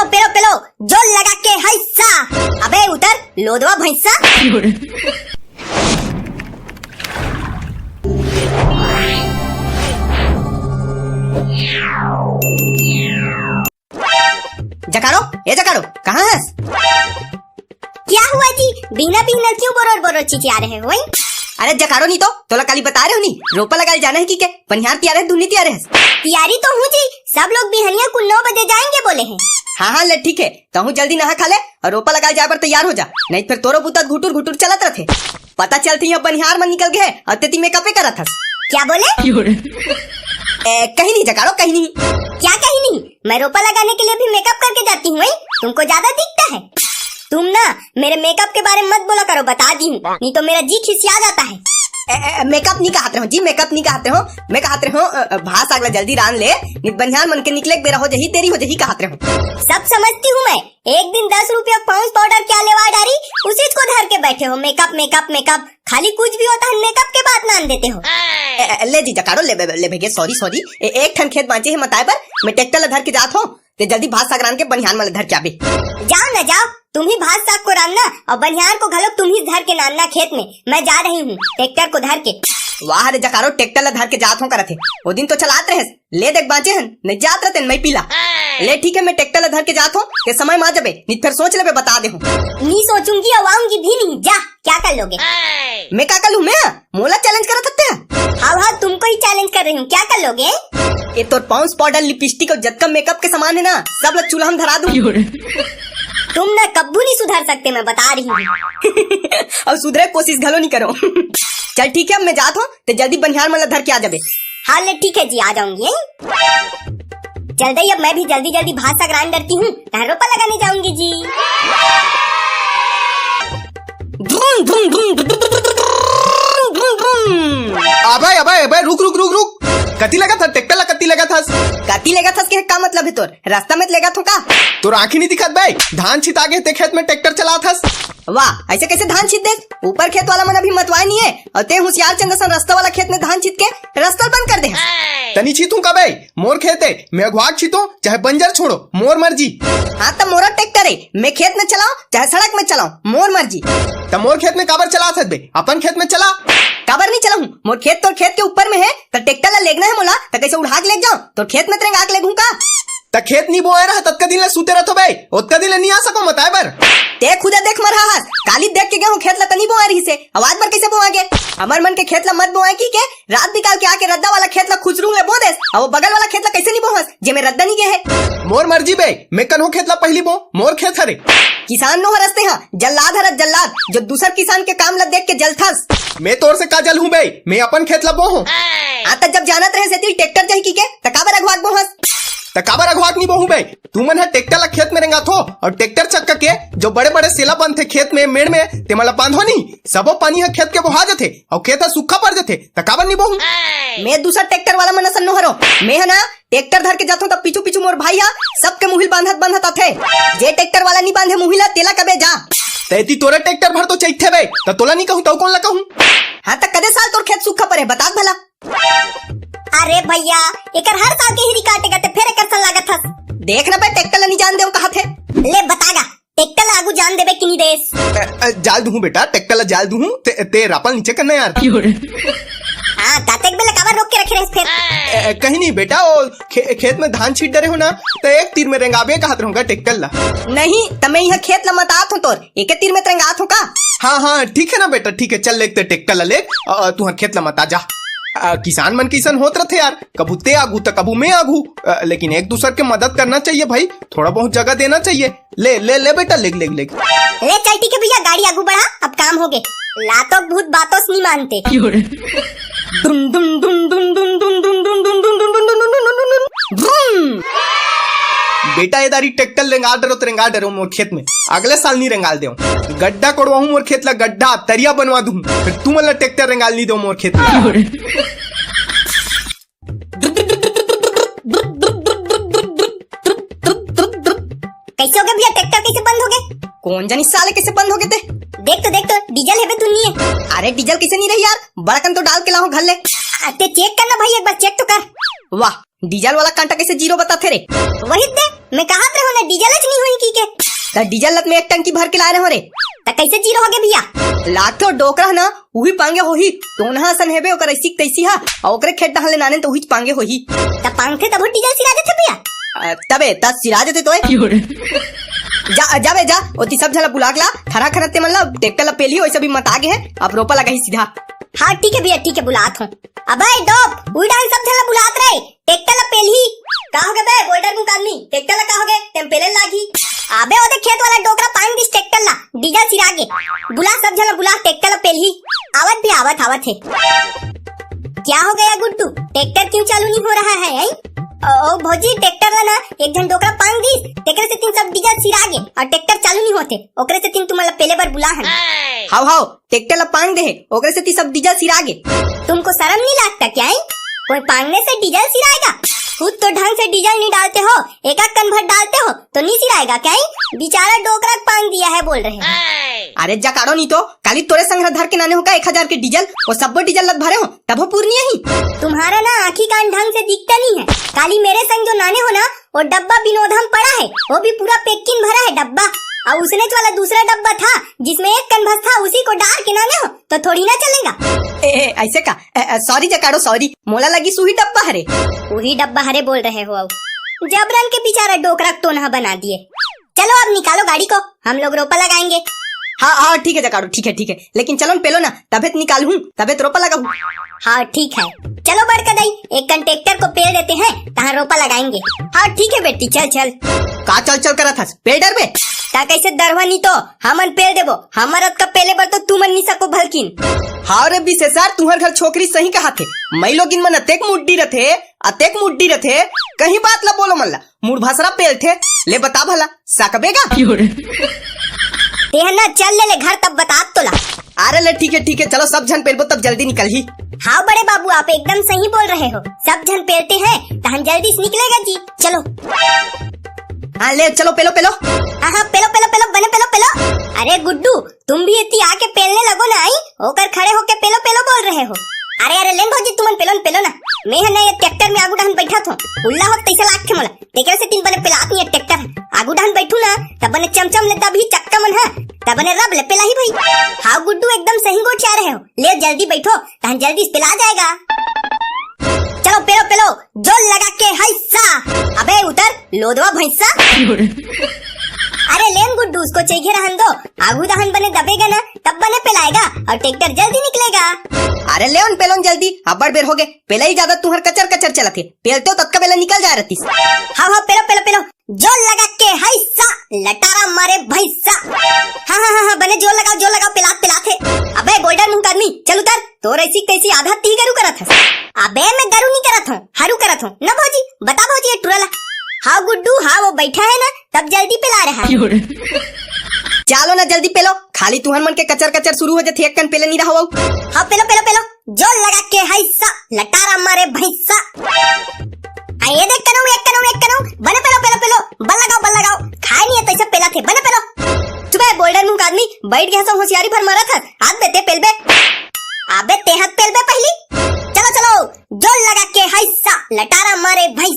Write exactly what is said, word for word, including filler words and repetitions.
पेलो, पेलो, जोर लगा के हैसा। अबे उतर, लोदवा भैंसा। जकाड़ो, ए जकाड़ो, कहाँ हस? क्या हुआ जी? बिहना बिहना क्यों बोरोर बोरोर चिचिया रहे हो, हैं? अरे जकाड़ो नहीं तो, तोला काली बता रहे हो नहीं, रोपा लगाए जाना है कि के? बनिहार तियार है, धुन्नी तियार है। तियारी तो हूँ जी, सब लोग बिहनिया कुल नौ बजे जाएंगे बोले हैं। हाँ हाँ, ले ठीक है, तहूँ जल्दी नहा खा ले और रोपा लगाए जाए बर तैयार हो जा, नहीं फिर तोरो बुता घुटुर घुटुर चलत रहथे। पता चलती है बनिहार मन निकल गए और तेती मेकअपे करत हस। क्या बोले? ए, कहीं नहीं जकाड़ो, कहीं नहीं। क्या कहीं नहीं? मैं रोपा लगाने के लिए भी मेकअप करके जाती हूँ, हैं? तुमको ज्यादा दिखता है। तुम ना मेरे मेकअप के बारे में मत बोला करो, बता दी हूँ, नहीं तो मेरा जी खिसिया जाता है। ए, ए, मेकअप नहीं कहत रहो जी, मेकअप नहीं कहत रहो, मैं कहत रहो, अ, अ, भात साग ला जल्दी रांध ले, नहीं बनिहार मन के निकले के बेरा हो जही, देरी हो जही कहत रहो। सब समझती हूँ मैं, एक दिन दस रुपया पाउंस पाउडर क्या लेवा डारी, उसी को धर के बैठे हो, मेकअप, मेकअप, मेकअप, खाली कुछ भी होता है मेकअप के बात नाम देते हो। ए, ए, ले जी जकाड़ो, ले बे-, ले भेगे, सॉरी सॉरी। ए, एक ठन खेत बांचे है मताए बर, मैं ट्रैक्टर ला धर के जात हो, ते जल्दी भात साग रांध के बनिहार मन ला धर के आबे। जाओ ना जाओ, तुम ही भात साग को रांधना और बनिहार को घलो तुम ही धर के नानना खेत में। मैं जा रही हूँ ट्रैक्टर को धर के। वाह रे जकाड़ो, ट्रैक्टर ला धर के जात हो करत हे, वो दिन तो चलात रहे, ले देख बांचे हन, नहीं जात रहते मैं पीला। ले ठीक है, मैं ट्रैक्टर ला धर के जात हो, के समय मा जबे, नहीं फिर सोच लेबे, बता दे हूँ। नहीं सोचूंगी और आऊंगी भी नहीं, जा। क्या कर लोगे? मैं का कर लूँ मैं? मोला चैलेंज करत हत्ते? हाँ हाँ, तुमको ही चैलेंज कर रही हूँ, क्या कर लोगे? ये तोर पाउंस पाउडर, लिपस्टिक और जतका मेकअप के सामान है ना, सब ला चूल्हा में धरा दूँ। तुम ना कब्बू नहीं सुधर सकते, मैं बता रही हूँ। और सुधरे कोशिश घलो नहीं करो। चल ठीक है, अब मैं जात हूँ, ते जल्दी बनिहार मन ला धर के आ जाबे। हाँ ले ठीक है जी, आ जाऊंगी, हैं? चल दई, अब मैं भी जल्दी जल्दी भात साग रांध डरती हूँ, तहाँ रोपा लगाने जाऊंगी जी। धुम, धुम, धुम, धुम, धुम। अबे, अबे, अबे, रुक, रुक, रुक, रुक। कति लेगत हस? ट्रैक्टर ला कति लेगत हस? कति लेगत हस के का मतलब है तोर? रास्ता में लेगत हो का? तोर आँखी नहीं दिखत बे? धान छिता गे ते खेत में ट्रैक्टर चलात हस। वाह, ऐसे कैसे धान छित देस? ऊपर खेत वाला मन अभी मतवाए नहीं है, और ते होशियार चंद सन रास्ता वाला खेत में धान छित के रास्ता बंद कर दे। तनी छितूं का बे? मोर खेत है, मैं अगुवाक छितों, चाहे बंजर छोड़ो, मोर मर्जी। हाँ, त मोरा ट्रैक्टर है, मैं खेत में चलाओ, चाहे सड़क में चलाओ, मोर मर्जी। त मोर खेत में काबर चला सकबे? अपन खेत में चला। काबर नहीं चलाऊं? मोर खेत तोर खेत के ऊपर में है, त ट्रैक्टर ला लेगना है मोला, त कैसे उड़ा के लेग जाओ? तोर खेत में त रेंगा के लेगूं का? त खेत नहीं बोए रहा, ततका दिन ले सूते रहतो बे, ओतका दिन ले नहीं आ सको मताए बर। ते खुदे देख मरहा हस, काली देख के गेहूं खेत ला तनी बोए रही से, आवाज बर कैसे बोआ गे? हमर मन के खेत ला मत बोए की के, रात बिकाल के आके रद्दा वाला खेत ला खुसरू ले बो देस, अब वो बगल वाला खेत ला कैसे नहीं बोहस, जे में रद्दा नहीं गे है? मोर मर्जी बे, मैं कन्हो खेत ला पहली बो, मोर खेत हरे। किसान नो हरस ते हा, जल्लाद हरस जल्लाद, जो दूसर किसान के काम ला देख के जलथस। मैं तोर से का जल हूँ बे, मैं अपन खेत ला बो हूँ। आ त जब जानत रहे सेती ट्रैक्टर जाही की के, त काबर अगुवाक बोहस? त काबर अगुवाक नहीं बोहूँ बे, तुमन ह ट्रैक्टर ला खेत में रेंगाथो और ट्रैक्टर चक्का के जो बड़े-बड़े सेला बनथे खेत में, मेड़ में, तेमन ला बांधो नी। सबो पानी ह खेत के बोहा जथे और खेत ह सूखा पड़ जथे, त काबर नी बोहूं? मैं दूसर ट्रैक्टर वाला मन असन नो हरो। मैं ह ना ट्रैक्टर धर के जाथों, त पीछू-पीछू मोर भाई ह सबके मुहिल बांधत-बांधत आथे। जे ट्रैक्टर वाला नी बांधे मुहिल, तेला कबे जा। तैती तोरे ट्रैक्टर भर तो चैथे बे, त तोला नी कहूं, त कोन ला कहूं? हाँ, त कदे साल तोर खेत सूखा पड़े, बतात भला। अरे भैया, एकर हर साल के ही रिकार्ड टेकत हे, फेर एकर सन लागत हस। देख ना बे, ट्रैक्टर ला नी जान देव कहा थे। ले बता गा, ट्रैक्टर ला आगू जान देबे कि नी देस? अ, अ, जाल दूहूं बेटा, ट्रैक्टर ला जाल दूहूं, ते, ते रापल नीचे करना यार। हाँ, तातेक बेला काबर रोक के रखे रहे फेर? अ, अ, कहीं नहीं बेटा, वो खे-, खेत में धान छीट डरे हो ना, तो एक तीर में रेंगाबे कहत रहूंगा ट्रैक्टर ला। नहीं, त मैं यहाँ खेत ला मतात हूँ तोर, एके तीर में त रेंगात हूँ का? हाँ, हाँ, ठीक है ना बेटा, ठीक है, चल लेते ट्रैक्टर ला ले, अ, तुहर खेत ला मता जा। अ, किसान मन के अइसन होत रथे यार, कभू ते आगू त कभू मैं आगू, अ, लेकिन एक दूसर के मदद करना चाहिए भाई, थोड़ा बहुत जगह देना चाहिए। ले, ले, ले बेटा, लेग, लेग, लेग। ले चल, ठीक है भैया, गाड़ी आगू बढ़ा, अब काम हो गे। लातोक भूत बातों से नहीं मानते। दुम, दुम, दुम, दुम। बेटा, ये दारी ट्रैक्टर रेंगाल डरो त रेंगाल डरो मोर खेत में। अगले साल नहीं रेंगाल देव। गड्ढा कोड़वाहूं मोर खेत ला, गड्ढा, तरिया बनवा दूं। फिर तुमन ला ट्रैक्टर रेंगाल नहीं देव मोर खेत में। कैसे हो गया भैया, ट्रैक्टर कैसे बंद हो गए? कौन जानी साले कैसे बंद हो गए थे? देख तो, देख तो, डीजल है बे दुनिया। अरे डीजल कैसे नहीं रही यार, बड़कन तो डाल के लाओ घर ले। आ, ते चेक करना भाई, एक बार चेक तो कर। वाह, डीजल वाला कांटा कैसे जीरो बताथे रे? वही ते, मैं कहत रहे हो ना, डीजल च नहीं होई की के। त डीजल लत में एक टंकी भर के लाए रहे हो रे। त कैसे जीरो हो गए भैया? लागथे डोकरा ना, उही पांगे होही। तोनहा सन हेबे, ओकर ऐसी तैसी हा, अउ ओकरे खेत डहले नाने त उही पांगे होही। त पांगथे तब डीजल सिरा देथे भैया? अ, तबे, त सिरा देथे तोय। जा, जाबे, जा, ओती सब झन ला बुला के ला, खरा खरा ते मन ला, ट्रैक्टर ला पेलही, वैसे भी मत आगे है, अब रोपा लगाही सीधा। हाँ, ठीक है भैया, ठीक है, बुलात हूँ। अबे डोप, उही डाहन सब झन ला बुलात रहे, ट्रैक्टर ला पेलही। का हो गे बे, बोल्डर मुख आदमी, ट्रैक्टर ला का हो गे, तेम पेले लागही। अबे ओदे खेत वाला डोकरा पांग दिस ट्रैक्टर ला, डीजल सिरा गे। बुला सब झन ला बुला, ट्रैक्टर ला पेलही। आवत भी आवत, आवत है। क्या हो गया गुड्डू, ट्रैक्टर क्यों चालू नहीं हो रहा है, हैं? ओ, ओ भौजी, ट्रैक्टर ला ना एक झन डोकरा पांग दिस, तेकरे सेती सब डीजल सिरा गे अउ ट्रैक्टर चालू नहीं होथे, ओकरे सेती तुमन ला पेले बर बुला हन। हाव, हाव, ट्रैक्टर ला पांग दे हे, ओकरे सेती सब डीजल सिरा गे। तुमको शर्म नहीं लगता क्या, हैं? कोई पांगने से डीजल सिराएगा? खुद तो ढंग से डीजल नहीं डालते हो, एक आध कन भर डालते हो तो नहीं सिराएगा क्या, हैं? बेचारा डोकरा पांग दिया है बोल रहे हैं। अरे जकाड़ो नहीं तो, काली तोरे संग धर के नाने हो का एक हजार के डीजल, वो सब्बो डीजल लत भरे हो, तभो पूर नहीं आही। तुम्हारा ना आँखी कान ढंग से दिखता नहीं है। काली मेरे संग जो नाने हो ना, वो डब्बा बिनोदम पड़ा है, वो भी पूरा पैकिंग भरा है डब्बा। अउ उसने वाला दूसरा डब्बा था, जिसमें एक कन भस था, उसी को डार के नाने हो, तो थोड़ी ना चलेगा। ए, ए, ऐसे का? ए, ए, सॉरी जकाड़ो, सॉरी, मोला लगी सुही डब्बा हरे। वही डब्बा हरे बोल रहे हो, अउ जबरन के बेचारा डोकरा टोनहा बना दिए। चलो अब निकालो गाड़ी को, हम लोग रोपा लगाएंगे। हाँ, हाँ, ठीक है जकाड़ो, ठीक है, ठीक है, लेकिन चलो न पेलो ना, तबे त निकालहूँ, तबे त रोपा लगाहूँ। हाँ, ठीक है, चलो बड़का दाई, एक कन ट्रैक्टर को पेल देते हैं, तहाँ रोपा लगाएंगे। हाँ, ठीक है बेटी, चल, चल। का चल, चल करत हस? पेल डरबे? त कैसे डरवा नी तो, हमन पेल देबो, हमर अतका पेले बर तो तुमन नी सको भलकिन। हाँ रे बिसेसर, तुहर घर छोकरी सही कहा थे, मई लोगिन मन अतेक मुड्डी रथे, अतेक मुड्डी रथे, कहीं बात ला बोलो मन ला, मुड़ भसरा पेलथे, ले बता भला, सकबे गा? तेह ना चल ले, ले घर तब बतात तोला। अरे ले ठीक है, ठीक है, चलो सब झन पेलबो तब जल्दी निकलही। हाँ बड़े बाबू, आप एकदम सही बोल रहे हो, सब झन पेलते हैं, तहन जल्दी से निकलेगा जी, चलो। हाँ ले चलो पेलो, पेलो। हाँ, हाँ, पेलो, पेलो, पेलो, बने पेलो, पेलो। अरे गुड्डू, तुम भी इतनी आके पेलने लगो ना, आई? ओकर खड़े होके पेलो, पेलो बोल रहे हो। अरे, अरे, लेन भौजी, तुमन पेलो न, पेलो ना। मैं ह ना ये ट्रैक्टर में आगू डहन बैठा थो। उल्ला होत तैसे लागथे मोला। तेकरे सेती बने पेलात नहीं है ट्रैक्टर। आगू डहन बैठू ना, तब बने चमचम ले दबही चक्का मन ह, तब बने रब ले पेलाही भाई। हाँ गुड्डू, एकदम सही गोठिया रहे हो। ले जल्दी बैठो, तहन जल्दी से पेला जाएगा। चलो पेलो, पेलो, जोर लगा के हैसा। अबे उतर, लोदवा भैंसा। अरे लेन गुड्डू, उसको चइघे रहन दो, आगू दहन बने दबेगा ना, तब बने पेलाएगा और ट्रैक्टर जल्दी निकलेगा। अरे लेवन पेलोन जल्दी, अब्बड़ बेर हो गे, पेलाई ज्यादा तुहर कचर कचर चलत हे, पेलते हो ततका बेला निकल जाए रहतीस। हाँ हाँ, पेलो पेलो पेलो, जोर लगा के हैसा, लटारा मारे भैंसा। हाँ हाँ हाँ हाँ, बने जोर लगाओ, जोर लगाओ, पेलात पेलात हे। अबे बोल्डर मुंह का आदमी, चल उतर, तोर ऐसी कैसी आदत ती गरु करत हस? अबे मैं गरु नहीं करत हूँ, हरू करत हूँ ना भौजी, बता भौजी ये टुरा ला। हाँ गुड्डू, हाँ वो बैठा है ना, तब जल्दी पेला रहा है। चालो ना जल्दी पेलो, खाली तुहर मन के कचर कचर शुरू हो जाथे, एक कन पेले नहीं रहो। हाँ पेलो पेलो पेलो, जोर लगा के हैसा, लटारा मारे भैंसा। आ ये देख कनो, एक कनो, एक कनो, बने पेलो पेलो पेलो, बल लगाओ बल लगाओ, खाए नहीं है तैसे पेला थे, बने पेलो। चुप है बोल्डर मुंह का आदमी, बैठ गया सब होशियारी भर मारा था, हाथ देते पेलबे। अबे ते हाथ पेलबे पहली। चलो चलो, जोर लगा के हैसा, लटारा मारे भैंसा।